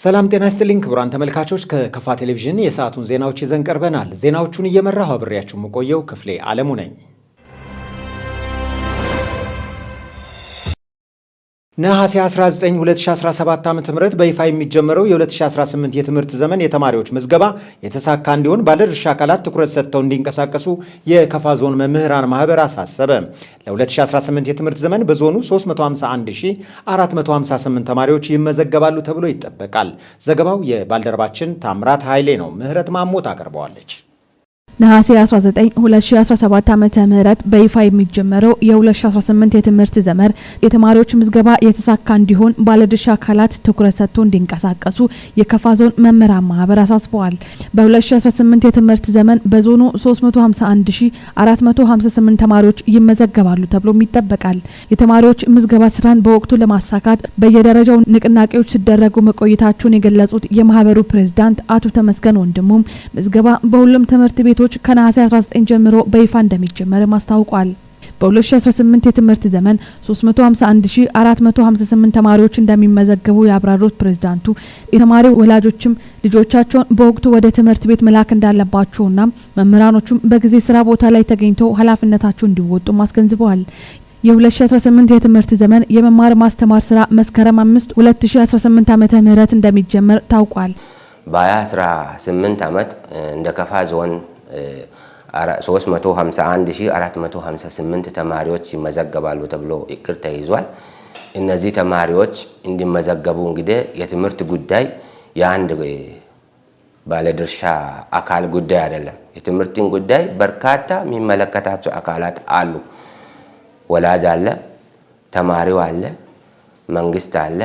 ሰላም ጤና ይስጥልኝ ክቡራን ተመልካቾች፣ ከከፋ ቴሌቪዥን የሰዓቱን ዜናዎች ይዘን ቀርበናል። ዜናዎቹን እየመራሁ አብሬያችሁ የምቆየው ክፍሌ አለሙ ነኝ። ነሐሴ 19 2017 ዓ.ም በይፋ የሚጀመረው የ2018 የትምህርት ዘመን የተማሪዎች ምዝገባ የተሳካ እንዲሆን ባለድርሻ አካላት ትኩረት ሰጥተው እንዲንቀሳቀሱ የከፋ ዞን መምህራን ማህበር አሳሰበ። ለ2018 የትምህርት ዘመን በዞኑ 351458 ተማሪዎች ይመዘገባሉ ተብሎ ይጠበቃል። ዘገባው የባልደረባችን ታምራት ኃይሌ ነው። ምህረት ማሞት አቅርበዋለች። ነሐሴ 19 2017 ዓመተ ምህረት በይፋ የሚጀመረው የ2018 የትምህርት ዘመን የተማሪዎች ምዝገባ የተሳካ እንዲሆን ባለድርሻ አካላት ትኩረት ሰጥቶ እንዲንቀሳቀሱ የከፋ ዞን መምህራን ማህበር አሳስበዋል። በ2018 የትምህርት ዘመን በዞኑ 351458 ተማሪዎች ይመዘገባሉ ተብሎም ይጠበቃል። የተማሪዎች ምዝገባ ስራን በወቅቱ ለማሳካት በየደረጃው ንቅናቄዎች ሲደረጉ መቆየታቸውን የገለጹት የማህበሩ ፕሬዝዳንት አቶ ተመስገን ወንድሙም ምዝገባ በሁሉም ትምህርት ቤቶች ከነሐሴ 19 ጀምሮ በይፋ እንደሚጀመርም አስታውቋል። በ2018 የትምህርት ዘመን 351458 ተማሪዎች እንደሚመዘገቡ ያብራሩት ፕሬዝዳንቱ የተማሪ ወላጆችም ልጆቻቸውን በወቅቱ ወደ ትምህርት ቤት መላክ እንዳለባቸውና መምህራኖቹም በጊዜ ስራ ቦታ ላይ ተገኝተው ኃላፊነታቸውን እንዲወጡም አስገንዝበዋል። የ2018 የትምህርት ዘመን የመማር ማስተማር ስራ መስከረም 5 2018 ዓመተ ምህረት እንደሚጀመር ታውቋል። በ2018 ዓመት እንደ ከፋ ዞን 351458 ተማሪዎች ይመዘገባሉ ተብሎ እቅድ ተይዟል። እነዚህ ተማሪዎች እንዲመዘገቡ እንግዲህ የትምህርት ጉዳይ የአንድ ባለድርሻ አካል ጉዳይ አይደለም። የትምህርትን ጉዳይ በርካታ የሚመለከታቸው አካላት አሉ። ወላጅ አለ፣ ተማሪው አለ፣ መንግስት አለ፣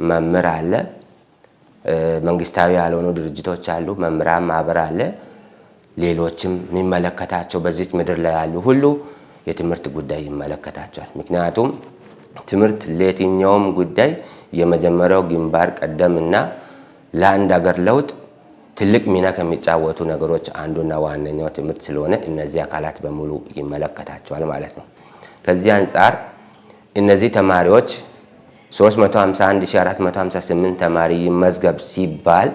መምህር አለ፣ መንግስታዊ ያልሆኑ ድርጅቶች አሉ፣ መምህራን ማህበር አለ። ሌሎችም የሚመለከታቸው በዚች ምድር ላይ ያሉ ሁሉ የትምህርት ጉዳይ ይመለከታቸዋል። ምክንያቱም ትምህርት ለየትኛውም ጉዳይ የመጀመሪያው ግንባር ቀደምና ለአንድ ሀገር ለውጥ ትልቅ ሚና ከሚጫወቱ ነገሮች አንዱና ዋነኛው ትምህርት ስለሆነ እነዚህ አካላት በሙሉ ይመለከታቸዋል ማለት ነው። ከዚህ አንጻር እነዚህ ተማሪዎች 351458 ተማሪ ይመዝገብ ሲባል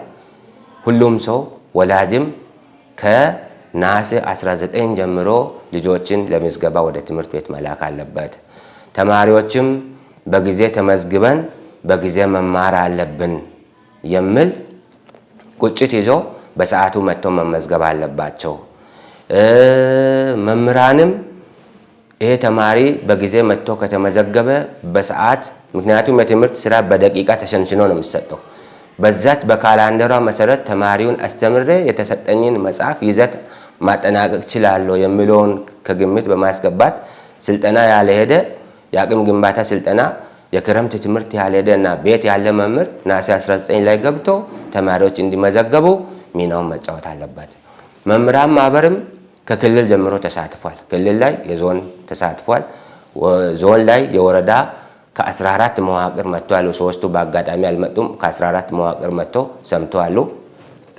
ሁሉም ሰው ወላጅም ከነሐሴ 19 ጀምሮ ልጆችን ለምዝገባ ወደ ትምህርት ቤት መላክ አለበት። ተማሪዎችም በጊዜ ተመዝግበን በጊዜ መማር አለብን የሚል ቁጭት ይዞ በሰዓቱ መጥቶ መመዝገብ አለባቸው። መምህራንም ይሄ ተማሪ በጊዜ መጥቶ ከተመዘገበ በሰዓት፣ ምክንያቱም የትምህርት ስራ በደቂቃ ተሸንሽኖ ነው የሚሰጠው፣ በዛት በካላንደሯ መሰረት ተማሪውን አስተምሬ የተሰጠኝን መጽሐፍ ይዘት ማጠናቀቅ ችላለሁ የሚለውን ከግምት በማስገባት ስልጠና ያልሄደ፣ የአቅም ግንባታ ስልጠና፣ የክረምት ትምህርት ያልሄደ እና ቤት ያለ መምህር ነሐሴ 19 ላይ ገብቶ ተማሪዎች እንዲመዘገቡ ሚናውን መጫወት አለበት። መምህራን ማህበርም ከክልል ጀምሮ ተሳትፏል። ክልል ላይ የዞን ተሳትፏል። ዞን ላይ የወረዳ ከ14 መዋቅር መጥቶ አሉ። ሶስቱ በአጋጣሚ አልመጡም። ከ14 መዋቅር መጥቶ ሰምተዋሉ።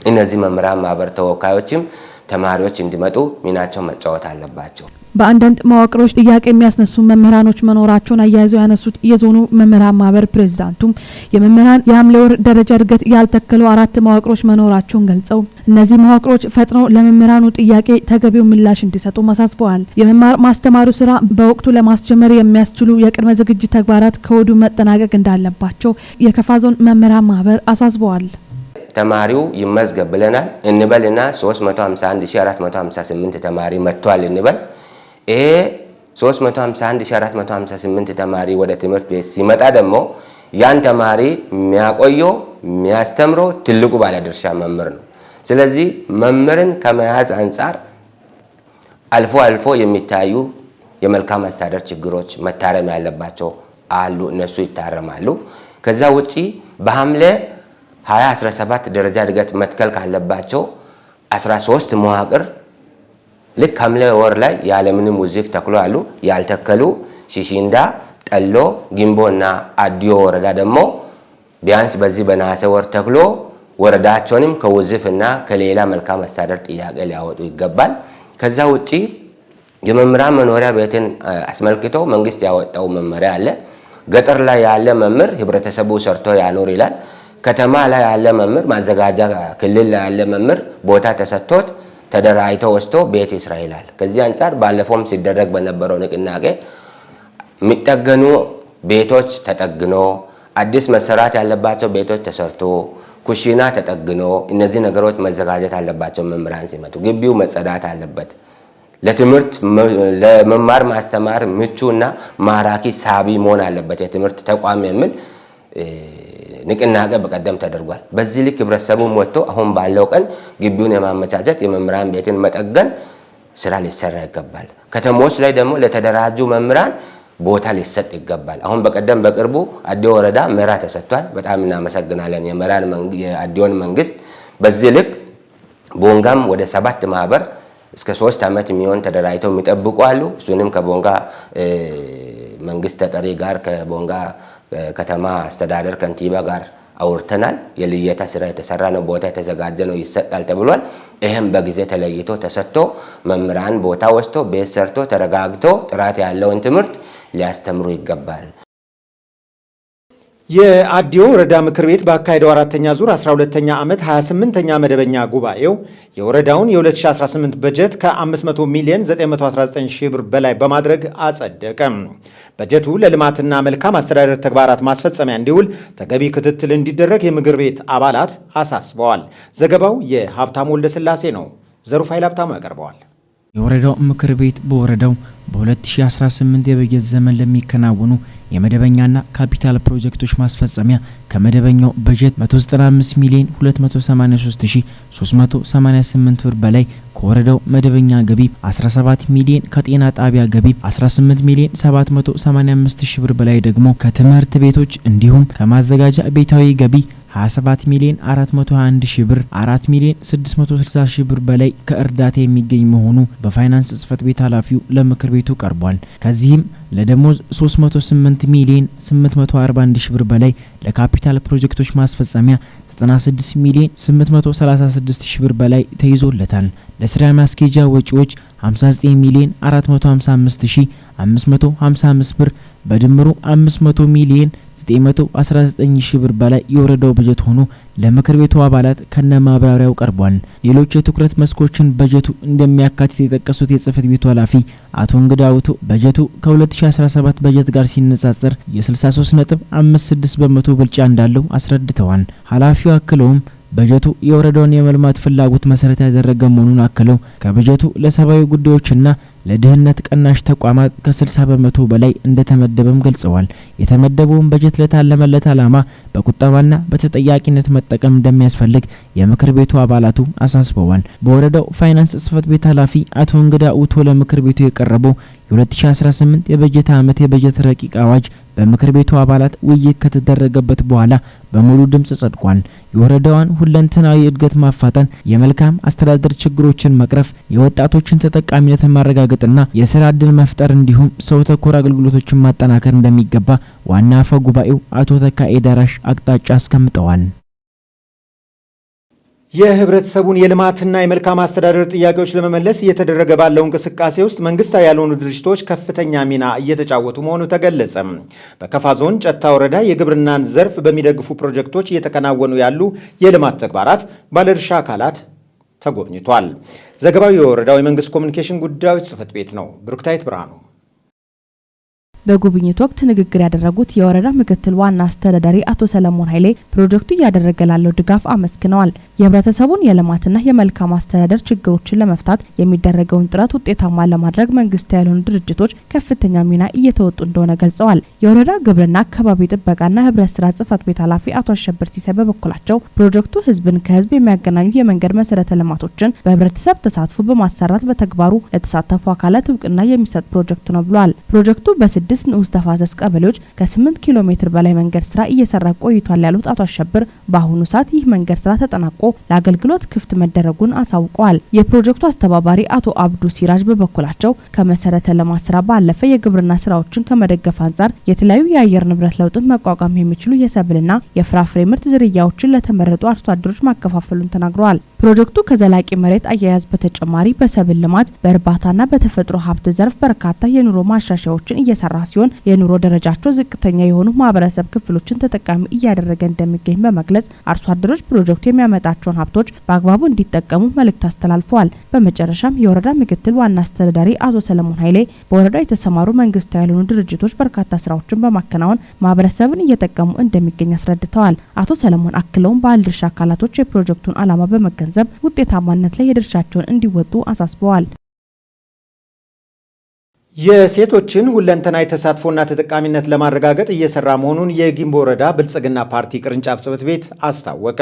እነዚህ መምህራን ማህበር ተወካዮችም ተማሪዎች እንዲመጡ ሚናቸው መጫወት አለባቸው። በአንዳንድ መዋቅሮች ጥያቄ የሚያስነሱ መምህራኖች መኖራቸውን አያይዘው ያነሱት የዞኑ መምህራን ማህበር ፕሬዚዳንቱም የመምህራን የሐምሌ ወር ደረጃ እድገት ያልተከሉ አራት መዋቅሮች መኖራቸውን ገልጸው እነዚህ መዋቅሮች ፈጥነው ለመምህራኑ ጥያቄ ተገቢው ምላሽ እንዲሰጡ አሳስበዋል። የመማር ማስተማሩ ስራ በወቅቱ ለማስጀመር የሚያስችሉ የቅድመ ዝግጅት ተግባራት ከወዲሁ መጠናቀቅ እንዳለባቸው የከፋ ዞን መምህራን ማህበር አሳስበዋል። ተማሪው ይመዝገብ ብለናል እንበልና 351458 ተማሪ መጥቷል እንበል። ይሄ 351458 ተማሪ ወደ ትምህርት ቤት ሲመጣ ደግሞ ያን ተማሪ የሚያቆየው፣ የሚያስተምረው ትልቁ ባለድርሻ መምህር ነው። ስለዚህ መምህርን ከመያዝ አንጻር አልፎ አልፎ የሚታዩ የመልካም አስተዳደር ችግሮች መታረም ያለባቸው አሉ። እነሱ ይታረማሉ። ከዛ ውጪ በሐምሌ 2017 ደረጃ እድገት መትከል ካለባቸው 13 መዋቅር ልክ ሐምሌ ወር ላይ ያለምንም ውዝፍ ተክሎ አሉ። ያልተከሉ ሺሺንዳ፣ ጠሎ፣ ጊምቦ እና አዲዮ ወረዳ ደግሞ ቢያንስ በዚህ በነሐሴ ወር ተክሎ ወረዳቸውንም ከውዝፍ እና ከሌላ መልካም አስተዳደር ጥያቄ ሊያወጡ ይገባል። ከዛ ውጪ የመምህራን መኖሪያ ቤትን አስመልክቶ መንግስት ያወጣው መመሪያ አለ። ገጠር ላይ ያለ መምህር ህብረተሰቡ ሰርቶ ያኖር ይላል። ከተማ ላይ ያለ መምህር፣ ማዘጋጃ ክልል ላይ ያለ መምህር ቦታ ተሰጥቶት ተደራጅቶ ወስቶ ቤት ይስራ ይላል። ከዚህ አንጻር ባለፈውም ሲደረግ በነበረው ንቅናቄ የሚጠገኑ ቤቶች ተጠግኖ፣ አዲስ መሰራት ያለባቸው ቤቶች ተሰርቶ፣ ኩሽና ተጠግኖ እነዚህ ነገሮች መዘጋጀት አለባቸው። መምህራን ሲመጡ ግቢው መጸዳት አለበት። ለትምህርት ለመማር ማስተማር ምቹና ማራኪ ሳቢ መሆን አለበት የትምህርት ተቋም የሚል ንቅናቄ በቀደም ተደርጓል። በዚህ ልክ ህብረተሰቡም ወጥቶ አሁን ባለው ቀን ግቢውን የማመቻቸት፣ የመምህራን ቤትን መጠገን ስራ ሊሰራ ይገባል። ከተሞች ላይ ደግሞ ለተደራጁ መምህራን ቦታ ሊሰጥ ይገባል። አሁን በቀደም በቅርቡ አዲዮ ወረዳ መራ ተሰጥቷል። በጣም እናመሰግናለን የመራን የአዲዮን መንግስት። በዚህ ልክ ቦንጋም ወደ 7 ማህበር እስከ 3 ዓመት የሚሆን ተደራጅተው የሚጠብቁ አሉ። እሱንም ከቦንጋ መንግስት ተጠሪ ጋር፣ ከቦንጋ ከተማ አስተዳደር ከንቲባ ጋር አውርተናል። የልየታ ስራ የተሰራ ነው፣ ቦታ የተዘጋጀ ነው፣ ይሰጣል ተብሏል። ይህም በጊዜ ተለይቶ ተሰጥቶ መምህራን ቦታ ወስቶ ቤት ሰርቶ ተረጋግቶ ጥራት ያለውን ትምህርት ሊያስተምሩ ይገባል። የአዲዮ ወረዳ ምክር ቤት ባካሄደው አራተኛ ዙር 12ኛ ዓመት 28ኛ መደበኛ ጉባኤው የወረዳውን የ2018 በጀት ከ500 ሚሊዮን 919 ሺህ ብር በላይ በማድረግ አጸደቀ። በጀቱ ለልማትና መልካም አስተዳደር ተግባራት ማስፈጸሚያ እንዲውል ተገቢ ክትትል እንዲደረግ የምክር ቤት አባላት አሳስበዋል። ዘገባው የሀብታሙ ወልደስላሴ ነው። ዘሩፋይል ሀብታሙ ያቀርበዋል። የወረዳው ምክር ቤት በወረዳው በ2018 የበጀት ዘመን ለሚከናወኑ የመደበኛና ካፒታል ፕሮጀክቶች ማስፈጸሚያ ከመደበኛው በጀት 195 ሚሊዮን 283388 ብር በላይ፣ ከወረዳው መደበኛ ገቢ 17 ሚሊዮን፣ ከጤና ጣቢያ ገቢ 18 ሚሊዮን 785 ሺህ ብር በላይ ደግሞ ከትምህርት ቤቶች እንዲሁም ከማዘጋጃ ቤታዊ ገቢ 27 ሚሊዮን 421 ሺህ ብር፣ 4 ሚሊዮን 660 ሺህ ብር በላይ ከእርዳታ የሚገኝ መሆኑ በፋይናንስ ጽሕፈት ቤት ኃላፊው ለምክር ቤቱ ቀርቧል። ከዚህም ለደሞዝ 308 ሚሊዮን 841 ሺህ ብር በላይ፣ ለካፒታል ፕሮጀክቶች ማስፈጸሚያ 96 ሚሊዮን 836 ሺህ ብር በላይ ተይዞለታል። ለስራ ማስኬጃ ወጪዎች 59 ሚሊዮን 455 ሺህ 555 ብር፣ በድምሩ 500 ሚሊዮን 919 ሺህ ብር በላይ የወረዳው በጀት ሆኖ ለምክር ቤቱ አባላት ከነ ማብራሪያው ቀርቧል። ሌሎች የትኩረት መስኮችን በጀቱ እንደሚያካትት የጠቀሱት የጽህፈት ቤቱ ኃላፊ አቶ እንግዳውቱ በጀቱ ከ2017 በጀት ጋር ሲነጻጸር የ63.56% ብልጫ እንዳለው አስረድተዋል። ኃላፊው አክለውም በጀቱ የወረዳውን የመልማት ፍላጎት መሰረት ያደረገ መሆኑን አክለው ከበጀቱ ለሰብአዊ ጉዳዮችና ለድህነት ቀናሽ ተቋማት ከ60% በላይ እንደተመደበም ገልጸዋል። የተመደበውን በጀት ለታለመለት ዓላማ በቁጠባና በተጠያቂነት መጠቀም እንደሚያስፈልግ የምክር ቤቱ አባላቱ አሳስበዋል። በወረዳው ፋይናንስ ጽሕፈት ቤት ኃላፊ አቶ እንግዳ ውቶ ለምክር ቤቱ የቀረበው የ2018 የበጀት ዓመት የበጀት ረቂቅ አዋጅ በምክር ቤቱ አባላት ውይይት ከተደረገበት በኋላ በሙሉ ድምጽ ጸድቋል። የወረዳዋን ሁለንተናዊ እድገት ማፋጠን፣ የመልካም አስተዳደር ችግሮችን መቅረፍ፣ የወጣቶችን ተጠቃሚነትን ማረጋገጥና የስራ ዕድል መፍጠር እንዲሁም ሰው ተኮር አገልግሎቶችን ማጠናከር እንደሚገባ ዋና አፈ ጉባኤው አቶ ተካኤ ደራሽ አቅጣጫ አስቀምጠዋል። የህብረተሰቡን የልማትና የመልካም አስተዳደር ጥያቄዎች ለመመለስ እየተደረገ ባለው እንቅስቃሴ ውስጥ መንግስታዊ ያልሆኑ ድርጅቶች ከፍተኛ ሚና እየተጫወቱ መሆኑ ተገለጸ። በከፋ ዞን ጨታ ወረዳ የግብርናን ዘርፍ በሚደግፉ ፕሮጀክቶች እየተከናወኑ ያሉ የልማት ተግባራት ባለድርሻ አካላት ተጎብኝቷል። ዘገባው የወረዳው የመንግስት ኮሚኒኬሽን ጉዳዮች ጽሕፈት ቤት ነው። ብሩክታይት ብርሃኑ። በጉብኝት ወቅት ንግግር ያደረጉት የወረዳ ምክትል ዋና አስተዳዳሪ አቶ ሰለሞን ኃይሌ ፕሮጀክቱ እያደረገ ላለው ድጋፍ አመስግነዋል። የህብረተሰቡን የልማትና የመልካም አስተዳደር ችግሮችን ለመፍታት የሚደረገውን ጥረት ውጤታማ ለማድረግ መንግስታዊ ያልሆኑ ድርጅቶች ከፍተኛ ሚና እየተወጡ እንደሆነ ገልጸዋል። የወረዳ ግብርና፣ አካባቢ ጥበቃና ህብረት ስራ ጽሕፈት ቤት ኃላፊ አቶ አሸብር ሲሳይ በበኩላቸው ፕሮጀክቱ ህዝብን ከህዝብ የሚያገናኙ የመንገድ መሰረተ ልማቶችን በህብረተሰብ ተሳትፎ በማሰራት በተግባሩ ለተሳተፉ አካላት እውቅና የሚሰጥ ፕሮጀክት ነው ብለዋል። ፕሮጀክቱ በ6 ንዑስ ተፋሰስ ቀበሌዎች ከ8 ኪሎ ሜትር በላይ መንገድ ስራ እየሰራ ቆይቷል ያሉት አቶ አሸብር በአሁኑ ሰዓት ይህ መንገድ ስራ ተጠናቆ ለአገልግሎት ክፍት መደረጉን አሳውቀዋል። የፕሮጀክቱ አስተባባሪ አቶ አብዱ ሲራጅ በበኩላቸው ከመሰረተ ልማት ስራ ባለፈ የግብርና ስራዎችን ከመደገፍ አንጻር የተለያዩ የአየር ንብረት ለውጥን መቋቋም የሚችሉ የሰብልና የፍራፍሬ ምርት ዝርያዎችን ለተመረጡ አርሶ አደሮች ማከፋፈሉን ተናግረዋል። ፕሮጀክቱ ከዘላቂ መሬት አያያዝ በተጨማሪ በሰብል ልማት፣ በእርባታና በተፈጥሮ ሀብት ዘርፍ በርካታ የኑሮ ማሻሻያዎችን እየሰራ ሲሆን፣ የኑሮ ደረጃቸው ዝቅተኛ የሆኑ ማህበረሰብ ክፍሎችን ተጠቃሚ እያደረገ እንደሚገኝ በመግለጽ አርሶ አደሮች ፕሮጀክቱ የሚያመጣቸውን ሀብቶች በአግባቡ እንዲጠቀሙ መልእክት አስተላልፈዋል። በመጨረሻም የወረዳ ምክትል ዋና አስተዳዳሪ አቶ ሰለሞን ኃይሌ በወረዳው የተሰማሩ መንግስታዊ ያልሆኑ ድርጅቶች በርካታ ስራዎችን በማከናወን ማህበረሰብን እየጠቀሙ እንደሚገኝ አስረድተዋል። አቶ ሰለሞን አክለውም ባለድርሻ አካላቶች የፕሮጀክቱን ዓላማ በመገንዘብ ውጤታማነት ላይ የድርሻቸውን እንዲወጡ አሳስበዋል። የሴቶችን ሁለንተናዊ ተሳትፎና ተጠቃሚነት ለማረጋገጥ እየሰራ መሆኑን የጊምቦ ወረዳ ብልጽግና ፓርቲ ቅርንጫፍ ጽሕፈት ቤት አስታወቀ።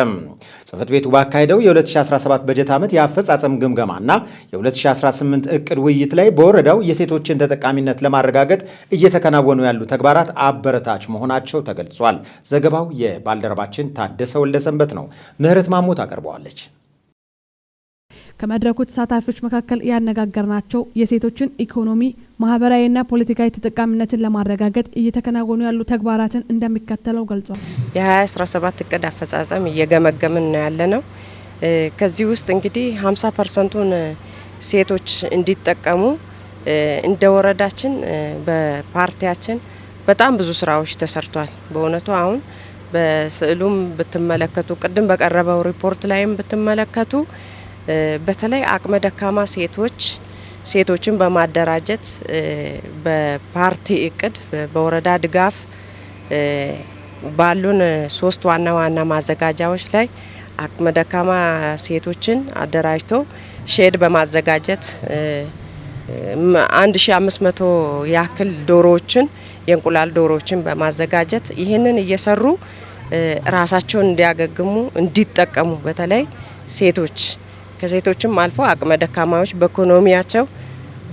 ጽሕፈት ቤቱ ባካሄደው የ2017 በጀት ዓመት የአፈጻጸም ግምገማና የ2018 እቅድ ውይይት ላይ በወረዳው የሴቶችን ተጠቃሚነት ለማረጋገጥ እየተከናወኑ ያሉ ተግባራት አበረታች መሆናቸው ተገልጿል። ዘገባው የባልደረባችን ታደሰ ወልደሰንበት ነው። ምህረት ማሞት አቀርበዋለች። ከመድረኩ ተሳታፊዎች መካከል ያነጋገርናቸው የሴቶችን ኢኮኖሚ፣ ማህበራዊና ፖለቲካዊ ተጠቃሚነትን ለማረጋገጥ እየተከናወኑ ያሉ ተግባራትን እንደሚከተለው ገልጿል። የ2017 እቅድ አፈጻጸም እየገመገምን ነው ያለነው። ከዚህ ውስጥ እንግዲህ 50%ቱን ሴቶች እንዲጠቀሙ እንደ ወረዳችን በፓርቲያችን በጣም ብዙ ስራዎች ተሰርቷል። በእውነቱ አሁን በስዕሉም ብትመለከቱ፣ ቅድም በቀረበው ሪፖርት ላይም ብትመለከቱ፣ በተለይ አቅመ ደካማ ሴቶችን በማደራጀት በፓርቲ እቅድ በወረዳ ድጋፍ ባሉን ሶስት ዋና ዋና ማዘጋጃዎች ላይ አቅመ ደካማ ሴቶችን አደራጅቶ ሼድ በማዘጋጀት 1500 ያክል ዶሮዎችን፣ የእንቁላል ዶሮዎችን በማዘጋጀት ይህንን እየሰሩ ራሳቸውን እንዲያገግሙ፣ እንዲጠቀሙ፣ በተለይ ሴቶች፣ ከሴቶችም አልፎ አቅመ ደካማዎች በኢኮኖሚያቸው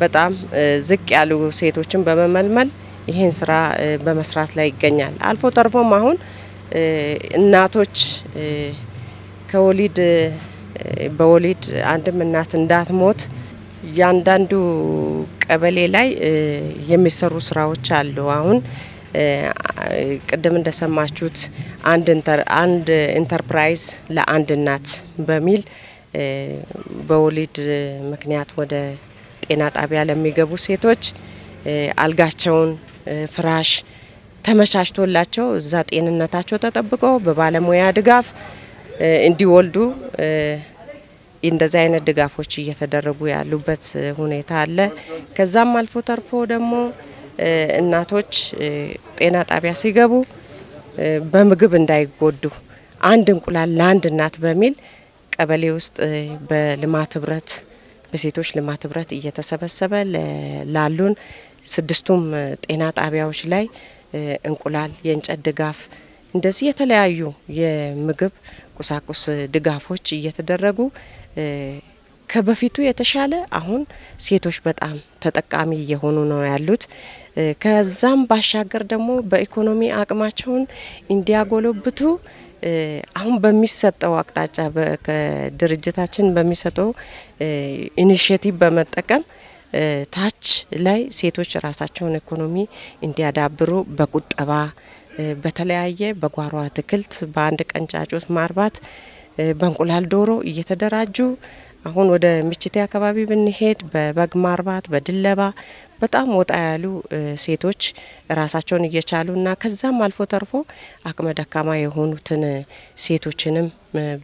በጣም ዝቅ ያሉ ሴቶችን በመመልመል ይህን ስራ በመስራት ላይ ይገኛል። አልፎ ተርፎም አሁን እናቶች ከወሊድ በወሊድ አንድም እናት እንዳትሞት እያንዳንዱ ቀበሌ ላይ የሚሰሩ ስራዎች አሉ። አሁን ቅድም እንደሰማችሁት አንድ ኢንተርፕራይዝ ለአንድ እናት በሚል በወሊድ ምክንያት ወደ ጤና ጣቢያ ለሚገቡ ሴቶች አልጋቸውን፣ ፍራሽ ተመቻችቶላቸው እዛ ጤንነታቸው ተጠብቆ በባለሙያ ድጋፍ እንዲወልዱ እንደዚህ አይነት ድጋፎች እየተደረጉ ያሉበት ሁኔታ አለ። ከዛም አልፎ ተርፎ ደግሞ እናቶች ጤና ጣቢያ ሲገቡ በምግብ እንዳይጎዱ አንድ እንቁላል ለአንድ እናት በሚል ቀበሌ ውስጥ በልማት ህብረት፣ በሴቶች ልማት ህብረት እየተሰበሰበ ላሉን ስድስቱም ጤና ጣቢያዎች ላይ እንቁላል፣ የእንጨት ድጋፍ፣ እንደዚህ የተለያዩ የምግብ ቁሳቁስ ድጋፎች እየተደረጉ ከበፊቱ የተሻለ አሁን ሴቶች በጣም ተጠቃሚ እየሆኑ ነው ያሉት። ከዛም ባሻገር ደግሞ በኢኮኖሚ አቅማቸውን እንዲያጎለብቱ አሁን በሚሰጠው አቅጣጫ፣ ከድርጅታችን በሚሰጠው initiative በመጠቀም ታች ላይ ሴቶች ራሳቸውን ኢኮኖሚ እንዲያዳብሩ በቁጠባ፣ በተለያየ በጓሮ አትክልት፣ በአንድ ቀን ጫጩት ማርባት፣ በእንቁላል ዶሮ እየተደራጁ አሁን ወደ ምችቴ አካባቢ ብንሄድ በበግ ማርባት፣ በድለባ በጣም ወጣ ያሉ ሴቶች ራሳቸውን እየቻሉና ከዛም አልፎ ተርፎ አቅመ ደካማ የሆኑትን ሴቶችንም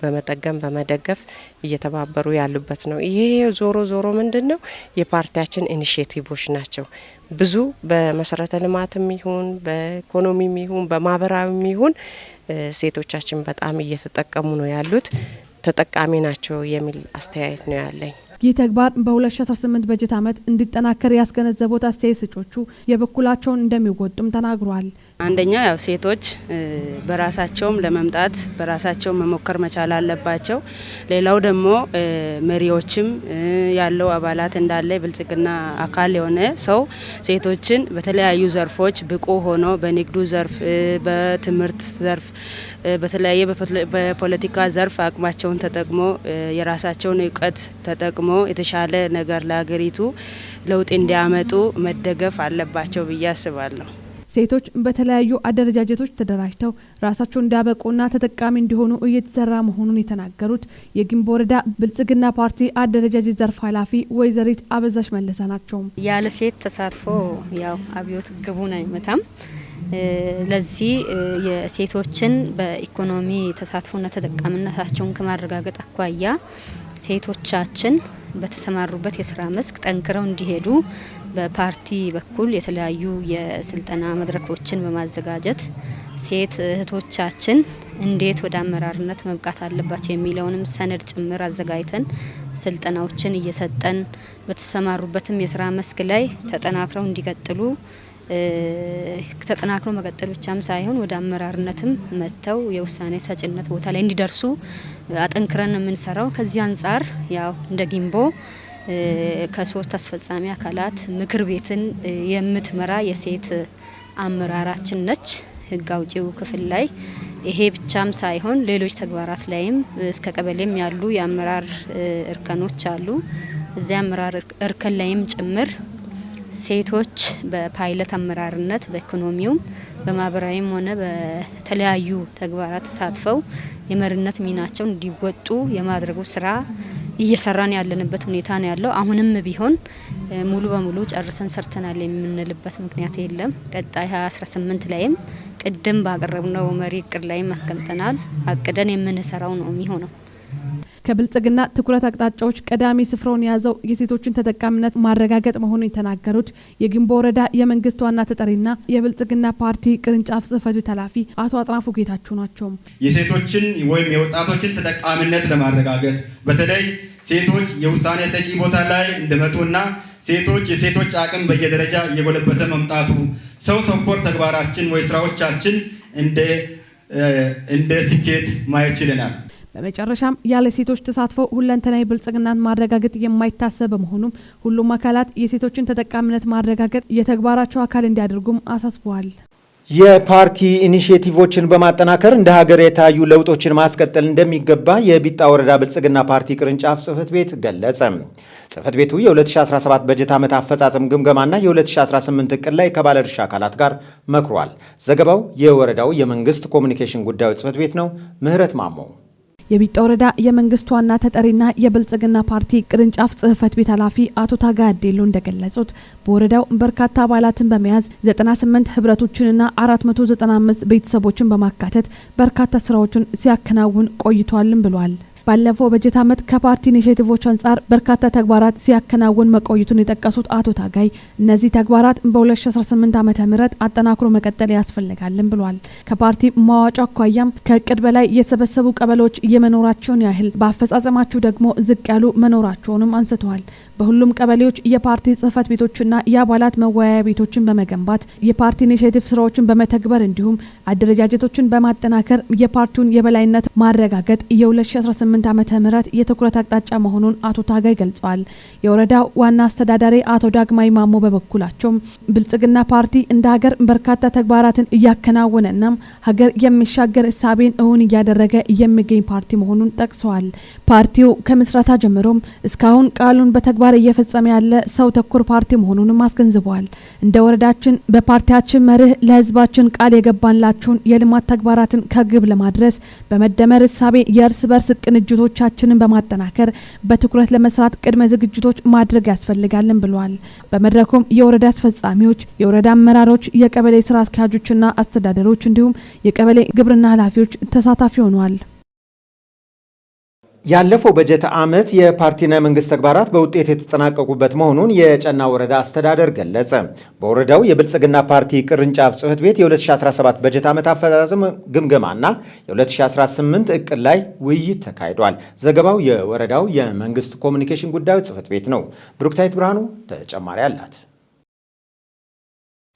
በመጠገም በመደገፍ እየተባበሩ ያሉበት ነው። ይሄ ዞሮ ዞሮ ምንድን ነው? የፓርቲያችን initiative ኦች ናቸው። ብዙ በመሰረተ ልማትም ይሁን፣ በኢኮኖሚም ይሁን፣ በማህበራዊም ይሁን ሴቶቻችን በጣም እየተጠቀሙ ነው ያሉት፣ ተጠቃሚ ናቸው የሚል አስተያየት ነው ያለኝ። ይህ ተግባር በ2018 በጀት ዓመት እንዲጠናከር ያስገነዘቡት አስተያየት ሰጮቹ የበኩላቸውን እንደሚወጡም ተናግሯል። አንደኛ ያው ሴቶች በራሳቸውም ለመምጣት በራሳቸው መሞከር መቻል አለባቸው። ሌላው ደግሞ መሪዎችም ያለው አባላት እንዳለ ብልጽግና አካል የሆነ ሰው ሴቶችን በተለያዩ ዘርፎች ብቁ ሆኖ በንግዱ ዘርፍ፣ በትምህርት ዘርፍ፣ በተለያየ በፖለቲካ ዘርፍ አቅማቸውን ተጠቅሞ፣ የራሳቸውን እውቀት ተጠቅሞ የተሻለ ነገር ለሀገሪቱ ለውጥ እንዲያመጡ መደገፍ አለባቸው ብዬ አስባለሁ። ሴቶች በተለያዩ አደረጃጀቶች ተደራጅተው ራሳቸውን እንዲያበቁና ተጠቃሚ እንዲሆኑ እየተሰራ መሆኑን የተናገሩት የጊምቦ ወረዳ ብልጽግና ፓርቲ አደረጃጀት ዘርፍ ኃላፊ ወይዘሪት አበዛሽ መለሰ ናቸው። ያለ ሴት ተሳትፎ ያው አብዮት ግቡን አይመታም። ለዚህ የሴቶችን በኢኮኖሚ ተሳትፎና ተጠቃሚነታቸውን ከማረጋገጥ አኳያ ሴቶቻችን በተሰማሩበት የስራ መስክ ጠንክረው እንዲሄዱ በፓርቲ በኩል የተለያዩ የስልጠና መድረኮችን በማዘጋጀት ሴት እህቶቻችን እንዴት ወደ አመራርነት መብቃት አለባቸው የሚለውንም ሰነድ ጭምር አዘጋጅተን ስልጠናዎችን እየሰጠን በተሰማሩበትም የስራ መስክ ላይ ተጠናክረው እንዲቀጥሉ፣ ተጠናክሮ መቀጠል ብቻም ሳይሆን ወደ አመራርነትም መጥተው የውሳኔ ሰጭነት ቦታ ላይ እንዲደርሱ አጠንክረን የምንሰራው። ከዚህ አንጻር ያው እንደ ጊምቦ ከሶስት አስፈጻሚ አካላት ምክር ቤትን የምትመራ የሴት አመራራችን ነች ህግ አውጪው ክፍል ላይ። ይሄ ብቻም ሳይሆን ሌሎች ተግባራት ላይም እስከ ቀበሌም ያሉ የአመራር እርከኖች አሉ። እዚያ አመራር እርከን ላይም ጭምር ሴቶች በፓይለት አመራርነት በኢኮኖሚውም በማህበራዊም ሆነ በተለያዩ ተግባራት ተሳትፈው የመሪነት ሚናቸውን እንዲወጡ የማድረጉ ስራ እየሰራን ያለንበት ሁኔታ ነው ያለው። አሁንም ቢሆን ሙሉ በሙሉ ጨርሰን ሰርተናል የምንልበት ምክንያት የለም። ቀጣይ 2018 ላይም ቅድም ባቀረብነው መሪ እቅድ ላይም አስቀምጠናል። አቅደን የምንሰራው ነው የሚሆነው። ከብልጽግና ትኩረት አቅጣጫዎች ቀዳሚ ስፍራውን የያዘው የሴቶችን ተጠቃሚነት ማረጋገጥ መሆኑን የተናገሩት የጊምቦ ወረዳ የመንግስት ዋና ተጠሪና የብልጽግና ፓርቲ ቅርንጫፍ ጽህፈት ቤት ኃላፊ አቶ አጥናፉ ጌታቸው ናቸው። የሴቶችን ወይም የወጣቶችን ተጠቃሚነት ለማረጋገጥ፣ በተለይ ሴቶች የውሳኔ ሰጪ ቦታ ላይ እንደመጡና ሴቶች የሴቶች አቅም በየደረጃ እየጎለበተ መምጣቱ ሰው ተኮር ተግባራችን ወይ ስራዎቻችን እንደ ስኬት ማየት ችለናል። በመጨረሻም ያለ ሴቶች ተሳትፎ ሁለንተናዊ ብልጽግናን ማረጋገጥ የማይታሰብ በመሆኑም ሁሉም አካላት የሴቶችን ተጠቃሚነት ማረጋገጥ የተግባራቸው አካል እንዲያደርጉም አሳስበዋል። የፓርቲ ኢኒሼቲቮችን በማጠናከር እንደ ሀገር የታዩ ለውጦችን ማስቀጠል እንደሚገባ የቢጣ ወረዳ ብልጽግና ፓርቲ ቅርንጫፍ ጽህፈት ቤት ገለጸ። ጽህፈት ቤቱ የ2017 በጀት ዓመት አፈጻጸም ግምገማና የ2018 እቅድ ላይ ከባለድርሻ አካላት ጋር መክሯል። ዘገባው የወረዳው የመንግስት ኮሚኒኬሽን ጉዳዮች ጽህፈት ቤት ነው። ምህረት ማሞ። የቢጣ ወረዳ የመንግስት ዋና ተጠሪና የብልጽግና ፓርቲ ቅርንጫፍ ጽህፈት ቤት ኃላፊ አቶ ታጋ አዴሎ እንደገለጹት፣ በወረዳው በርካታ አባላትን በመያዝ 98 ህብረቶችንና 495 ቤተሰቦችን በማካተት በርካታ ስራዎችን ሲያከናውን ቆይቷልም ብሏል። ባለፈው በጀት ዓመት ከፓርቲ ኢኒሼቲቮች አንጻር በርካታ ተግባራት ሲያከናውን መቆየቱን የጠቀሱት አቶ ታጋይ፣ እነዚህ ተግባራት በ2018 ዓ.ም አጠናክሮ መቀጠል ያስፈልጋልም ብሏል። ከፓርቲ መዋጮ አኳያም ከእቅድ በላይ የተሰበሰቡ ቀበሌዎች የመኖራቸውን ያህል በአፈጻጸማቸው ደግሞ ዝቅ ያሉ መኖራቸውንም አንስተዋል። በሁሉም ቀበሌዎች የፓርቲ ጽህፈት ቤቶችና የአባላት መወያያ ቤቶችን በመገንባት፣ የፓርቲ ኢኒሼቲቭ ስራዎችን በመተግበር እንዲሁም አደረጃጀቶችን በማጠናከር የፓርቲውን የበላይነት ማረጋገጥ የ2018 ዓ.ም የትኩረት አቅጣጫ መሆኑን አቶ ታጋይ ገልጸዋል። የወረዳው ዋና አስተዳዳሪ አቶ ዳግማዊ ማሞ በበኩላቸው፣ ብልጽግና ፓርቲ እንደ ሀገር በርካታ ተግባራትን እያከናወነና ሀገር የሚሻገር እሳቤን እውን እያደረገ የሚገኝ ፓርቲ መሆኑን ጠቅሰዋል። ፓርቲው ከምስረታ ጀምሮም እስካሁን ቃሉን በተግባር እየፈጸመ ያለ ሰው ተኮር ፓርቲ መሆኑንም አስገንዝበዋል። እንደ ወረዳችን በፓርቲያችን መርህ ለህዝባችን ቃል የገባንላቸውን የልማት ተግባራትን ከግብ ለማድረስ በመደመር እሳቤ የእርስ በርስ ቅንጅቶቻችንን በማጠናከር በትኩረት ለመስራት ቅድመ ዝግጅቶች ማድረግ ያስፈልጋልን ብለዋል። በመድረኩም የወረዳ አስፈጻሚዎች፣ የወረዳ አመራሮች፣ የቀበሌ ስራ አስኪያጆችና አስተዳደሮች እንዲሁም የቀበሌ ግብርና ኃላፊዎች ተሳታፊ ሆነዋል። ያለፈው በጀት ዓመት የፓርቲና የመንግስት ተግባራት በውጤት የተጠናቀቁበት መሆኑን የጨና ወረዳ አስተዳደር ገለጸ። በወረዳው የብልጽግና ፓርቲ ቅርንጫፍ ጽህፈት ቤት የ2017 በጀት ዓመት አፈጻጸም ግምገማና የ2018 እቅድ ላይ ውይይት ተካሂዷል። ዘገባው የወረዳው የመንግስት ኮሚኒኬሽን ጉዳዮች ጽህፈት ቤት ነው። ብሩክታይት ብርሃኑ ተጨማሪ አላት።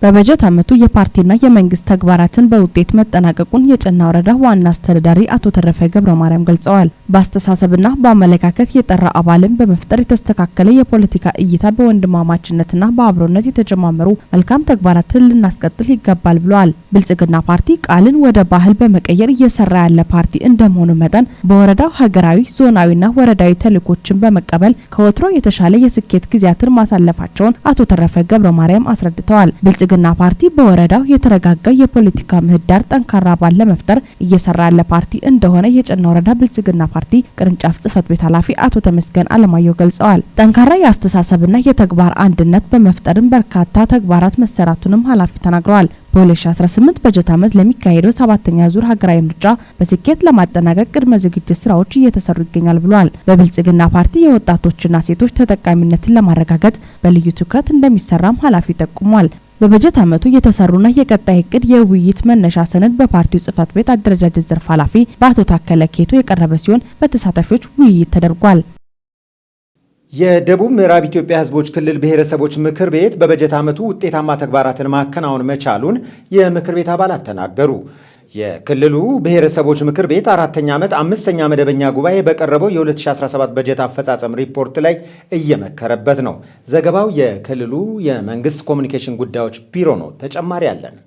በበጀት ዓመቱ የፓርቲና የመንግስት ተግባራትን በውጤት መጠናቀቁን የጨና ወረዳ ዋና አስተዳዳሪ አቶ ተረፈ ገብረ ማርያም ገልጸዋል። በአስተሳሰብና በአመለካከት የጠራ አባልን በመፍጠር የተስተካከለ የፖለቲካ እይታ፣ በወንድማማችነትና በአብሮነት የተጀማመሩ መልካም ተግባራትን ልናስቀጥል ይገባል ብለዋል። ብልጽግና ፓርቲ ቃልን ወደ ባህል በመቀየር እየሰራ ያለ ፓርቲ እንደመሆኑ መጠን በወረዳው ሀገራዊ፣ ዞናዊና ወረዳዊ ተልዕኮችን በመቀበል ከወትሮ የተሻለ የስኬት ጊዜያትን ማሳለፋቸውን አቶ ተረፈ ገብረ ማርያም አስረድተዋል። ብልጽግና ፓርቲ በወረዳው የተረጋጋ የፖለቲካ ምህዳር፣ ጠንካራ አባል ለመፍጠር እየሰራ ያለ ፓርቲ እንደሆነ የጭና ወረዳ ብልጽግና ፓርቲ ቅርንጫፍ ጽህፈት ቤት ኃላፊ አቶ ተመስገን አለማየሁ ገልጸዋል። ጠንካራ የአስተሳሰብና የተግባር አንድነት በመፍጠርም በርካታ ተግባራት መሰራቱንም ኃላፊ ተናግረዋል። በ2018 በጀት ዓመት ለሚካሄደው ሰባተኛ ዙር ሀገራዊ ምርጫ በስኬት ለማጠናቀቅ ቅድመ ዝግጅት ስራዎች እየተሰሩ ይገኛል ብሏል። በብልጽግና ፓርቲ የወጣቶችና ሴቶች ተጠቃሚነትን ለማረጋገጥ በልዩ ትኩረት እንደሚሰራም ኃላፊ ጠቁሟል። በበጀት ዓመቱ የተሰሩና የቀጣይ እቅድ የውይይት መነሻ ሰነድ በፓርቲው ጽህፈት ቤት አደረጃጀት ዘርፍ ኃላፊ በአቶ ታከለ ኬቶ የቀረበ ሲሆን፣ በተሳታፊዎች ውይይት ተደርጓል። የደቡብ ምዕራብ ኢትዮጵያ ሕዝቦች ክልል ብሔረሰቦች ምክር ቤት በበጀት ዓመቱ ውጤታማ ተግባራትን ማከናወን መቻሉን የምክር ቤት አባላት ተናገሩ። የክልሉ ብሔረሰቦች ምክር ቤት አራተኛ ዓመት አምስተኛ መደበኛ ጉባኤ በቀረበው የ2017 በጀት አፈጻጸም ሪፖርት ላይ እየመከረበት ነው። ዘገባው የክልሉ የመንግስት ኮሚኒኬሽን ጉዳዮች ቢሮ ነው። ተጨማሪ አለን።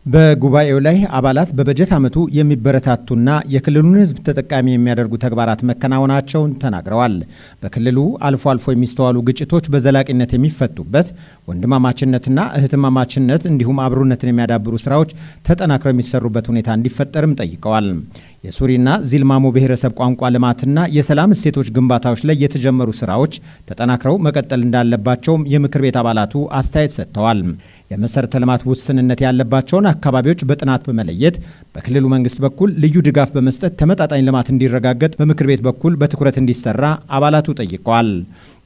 በጉባኤው ላይ አባላት በበጀት ዓመቱ የሚበረታቱና የክልሉን ሕዝብ ተጠቃሚ የሚያደርጉ ተግባራት መከናወናቸውን ተናግረዋል። በክልሉ አልፎ አልፎ የሚስተዋሉ ግጭቶች በዘላቂነት የሚፈቱበት፣ ወንድማማችነትና እህትማማችነት እንዲሁም አብሮነትን የሚያዳብሩ ስራዎች ተጠናክረው የሚሰሩበት ሁኔታ እንዲፈጠርም ጠይቀዋል። የሱሪና ዚልማሞ ብሔረሰብ ቋንቋ ልማትና የሰላም እሴቶች ግንባታዎች ላይ የተጀመሩ ስራዎች ተጠናክረው መቀጠል እንዳለባቸውም የምክር ቤት አባላቱ አስተያየት ሰጥተዋል። የመሰረተ ልማት ውስንነት ያለባቸውን አካባቢዎች በጥናት በመለየት በክልሉ መንግስት በኩል ልዩ ድጋፍ በመስጠት ተመጣጣኝ ልማት እንዲረጋገጥ በምክር ቤት በኩል በትኩረት እንዲሰራ አባላቱ ጠይቀዋል።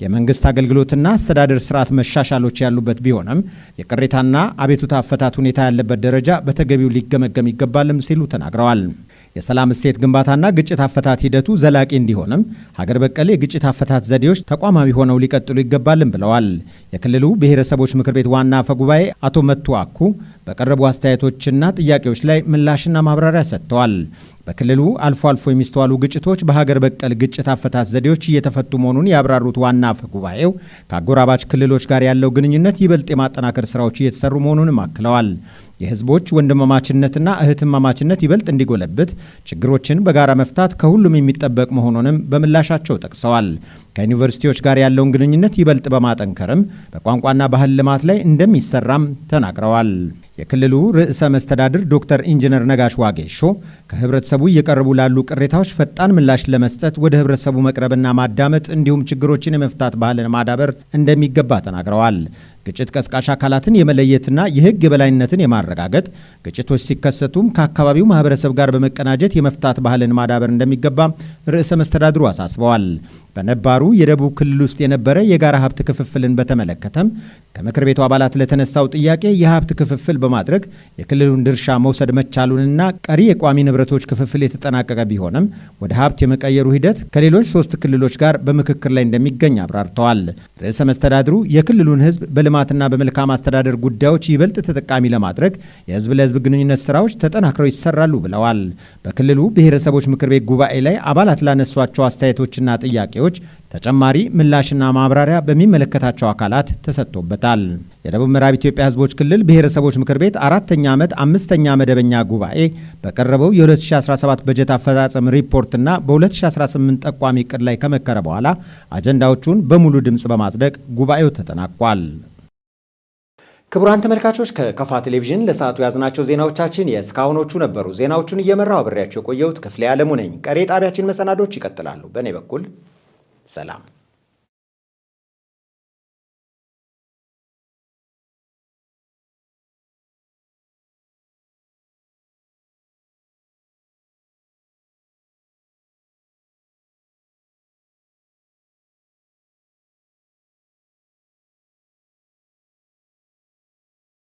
የመንግስት አገልግሎትና አስተዳደር ስርዓት መሻሻሎች ያሉበት ቢሆንም የቅሬታና አቤቱታ አፈታት ሁኔታ ያለበት ደረጃ በተገቢው ሊገመገም ይገባልም ሲሉ ተናግረዋል። የሰላም እሴት ግንባታና ግጭት አፈታት ሂደቱ ዘላቂ እንዲሆንም ሀገር በቀል የግጭት አፈታት ዘዴዎች ተቋማዊ ሆነው ሊቀጥሉ ይገባልም ብለዋል። የክልሉ ብሔረሰቦች ምክር ቤት ዋና አፈ ጉባኤ አቶ መቱ አኩ በቀረቡ አስተያየቶችና ጥያቄዎች ላይ ምላሽና ማብራሪያ ሰጥተዋል። በክልሉ አልፎ አልፎ የሚስተዋሉ ግጭቶች በሀገር በቀል ግጭት አፈታት ዘዴዎች እየተፈቱ መሆኑን ያብራሩት ዋና አፈ ጉባኤው ከአጎራባች ክልሎች ጋር ያለው ግንኙነት ይበልጥ የማጠናከር ስራዎች እየተሰሩ መሆኑንም አክለዋል። የህዝቦች ወንድማማችነትና እህትማማችነት ይበልጥ እንዲጎለብት ችግሮችን በጋራ መፍታት ከሁሉም የሚጠበቅ መሆኑንም በምላሻቸው ጠቅሰዋል። ከዩኒቨርሲቲዎች ጋር ያለውን ግንኙነት ይበልጥ በማጠንከርም በቋንቋና ባህል ልማት ላይ እንደሚሰራም ተናግረዋል። የክልሉ ርዕሰ መስተዳድር ዶክተር ኢንጂነር ነጋሽ ዋጌሾ ከህብረተሰቡ እየቀረቡ ላሉ ቅሬታዎች ፈጣን ምላሽ ለመስጠት ወደ ህብረተሰቡ መቅረብና ማዳመጥ እንዲሁም ችግሮችን የመፍታት ባህልን ማዳበር እንደሚገባ ተናግረዋል። ግጭት ቀስቃሽ አካላትን የመለየትና የህግ የበላይነትን የማረጋገጥ፣ ግጭቶች ሲከሰቱም ከአካባቢው ማህበረሰብ ጋር በመቀናጀት የመፍታት ባህልን ማዳበር እንደሚገባ ርዕሰ መስተዳድሩ አሳስበዋል። በነባሩ የደቡብ ክልል ውስጥ የነበረ የጋራ ሀብት ክፍፍልን በተመለከተም ከምክር ቤቱ አባላት ለተነሳው ጥያቄ የሀብት ክፍፍል በማድረግ የክልሉን ድርሻ መውሰድ መቻሉንና ቀሪ የቋሚ ንብረቶች ክፍፍል የተጠናቀቀ ቢሆንም ወደ ሀብት የመቀየሩ ሂደት ከሌሎች ሶስት ክልሎች ጋር በምክክር ላይ እንደሚገኝ አብራርተዋል። ርዕሰ መስተዳድሩ የክልሉን ህዝብ በልማትና በመልካም አስተዳደር ጉዳዮች ይበልጥ ተጠቃሚ ለማድረግ የህዝብ ለህዝብ ግንኙነት ስራዎች ተጠናክረው ይሰራሉ ብለዋል። በክልሉ ብሔረሰቦች ምክር ቤት ጉባኤ ላይ አባላት ላነሷቸው አስተያየቶችና ጥያቄዎች ተጨማሪ ምላሽና ማብራሪያ በሚመለከታቸው አካላት ተሰጥቶበታል። የደቡብ ምዕራብ ኢትዮጵያ ህዝቦች ክልል ብሔረሰቦች ምክር ቤት አራተኛ ዓመት አምስተኛ መደበኛ ጉባኤ በቀረበው የ2017 በጀት አፈጻጸም ሪፖርትና በ2018 ጠቋሚ እቅድ ላይ ከመከረ በኋላ አጀንዳዎቹን በሙሉ ድምፅ በማጽደቅ ጉባኤው ተጠናቋል። ክቡራን ተመልካቾች፣ ከከፋ ቴሌቪዥን ለሰዓቱ ያዝናቸው ዜናዎቻችን የእስካሁኖቹ ነበሩ። ዜናዎቹን እየመራው አብሬያቸው የቆየሁት ክፍሌ ዓለሙ ነኝ። ቀሪ የጣቢያችን መሰናዶች ይቀጥላሉ። በእኔ በኩል ሰላም።